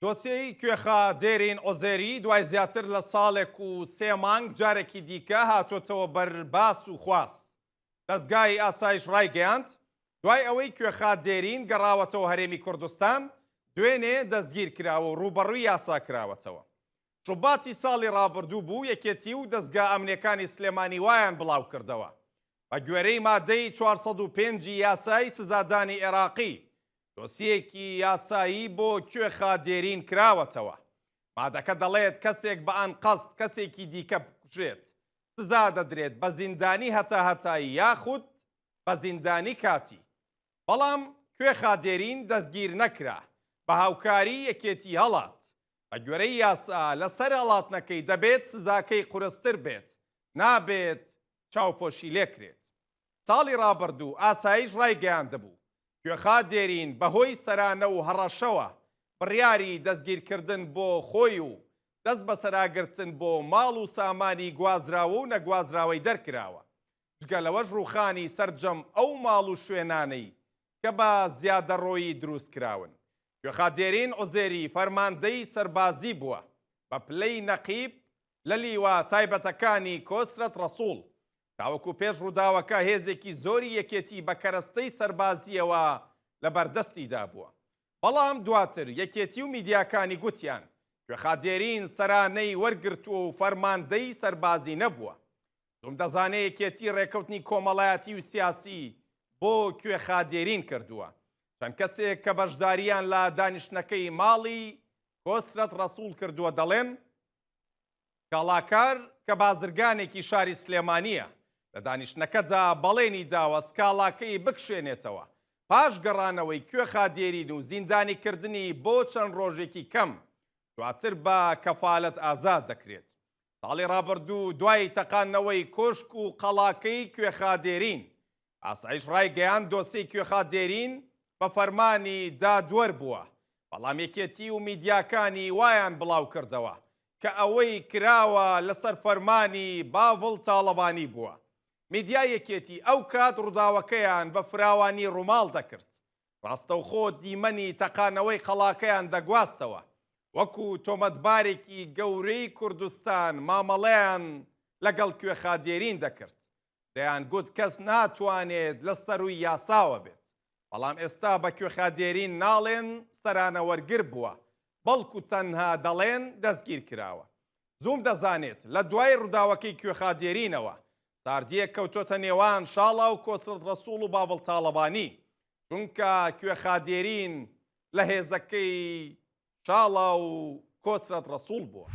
دۆسیەی کوێخا دێرین عوزێری دوای زیاتر لە ساڵێک و سێ مانگ جارێکی دیکە هاتۆتەوە بەر باس و خواس. دەزگای ئاسایش ڕایگەیاند، دوای ئەوەی کوێخا دێرین گەڕاوەتەوە هەرێمی کوردستان، دوێنێ دەستگیر کراوە و ڕووبەڕووی یاسا کراوەتەوە. شوباتی ساڵی ڕابردوو بوو یەکێتی و دەزگا ئەمنیەکانی سلێمانی وایان بڵاوکردەوە. بە گوێرەی مادەی 405 ی یاسای سزادانی عێراقی، دۆسیەیەکی یاسایی بۆ کوێخا دێرین کراوەتەوە. مادەکە دەڵێت کەسێک بە ئەنقەست کەسێکی دیکە بکوژێت، سزا دەدرێت بە زیندانی هەتاهەتایی یاخود بە زیندانی کاتی. بەڵام کوێخا دێرین دەستگیر نەکرا، بە هاوکاری یەکێتی هەڵات. بە گوێرەی یاسا لەسەر هەڵاتنەکەی دەبێت سزاکەی قورستر بێت، نابێت چاوپۆشی لێکرێت. ساڵی ڕابردوو ئاسایش ڕایگەیاندبوو، کوێخا دێرین بەهۆی سەرانە و هەڕەشەوە بڕیاری دەستگیرکردن بۆ خۆی و دەستبەسەراگرتن بۆ ماڵ و سامانی گوازراوە و نەگوازراوەی دەرکراوە، جگە لەوەش ڕووخانی سەرجەم ئەو ماڵ و شوێنانەی کە بە زیادەڕۆیی دروستکراون. کوێخا دێرین عوزێری فەرماندەی سەربازی بووە بە پلەی نەقیب لە لیوا تایبەتەکانی کۆسرەت ڕەسوڵ، تاوەکو پێش ڕووداوەکە هێزێکی زۆری یەکێتی بە کەرەستەی سەربازییەوە لەبەردەستیدا بووە. بەڵام دواتر یەکێتی و میدیاکانی گوتیان کوێخا دێرین سەرانەی وەرگرتووە و فەرماندەی سەربازی نەبووە. زووم دەزانێ یەکێتی ڕێکەوتنی کۆمەڵایەتی و سیاسی بۆ کوێخا دێرین کردووە. چەند کەسێک کە بەشدارییان لە دانیشتنەکەی ماڵی کۆسرەت ڕەسوڵ کردووە دەڵێن، سکاڵاکار کە بازرگانێکی شاری سلێمانییە، لە دانیشتنەکەدا بەڵێنی داوە سکاڵاکەی بکشێنێتەوە، پاش گەڕانەوەی کوێخا دێرین و زیندانیکردنی بۆ چەند ڕۆژێکی کەم، دواتر بە کەفالەت ئازاد دەکرێت. ساڵی ڕابردوو دوای تەقاندنەوەی کۆشک و قەڵاکەی کوێخا دێرین، ئاسایش ڕایگەیاند دۆسێی کوێخا دێرین بە فەرمانی دادوەر بووە، بەڵام یەکێتی و میدیاکانی وایان بڵاوکردەوە کە ئەوەی کراوە لەسەر فەرمانی باڤڵ تاڵەبانی بووە. میدیای یەکێتی ئەو کات ڕووداوەکەیان بە فراوانی ڕووماڵ دەکرد، ڕاستەوخۆ دیمەنی تەقانەوەی قەڵاکەیان دەگواستەوە، وەکو تۆمەتبارێکی گەورەی کوردستان مامەڵەیان لەگەڵ کوێخا دێرین دەکرد، دەیانگوت کەس ناتوانێت لە سەرووی یاساوە بێت، بەڵام ئێستا بە کوێخا دێرین ناڵێن سەرانەوەرگر بووە، بەڵکو تەنها دەڵێن دەستگیر کراوە. زووم دەزانێت لە دوای ڕووداوەکەی کوێخا دێرینەوە، ساردییەک کەوتۆتە نێوان شاڵاو کۆسرەت ڕەسوڵ و باڤڵ تاڵەبانی، چونکە کوێخا دێرین لە هێزەکەی شاڵاو کۆسرەت ڕەسوڵ بووە.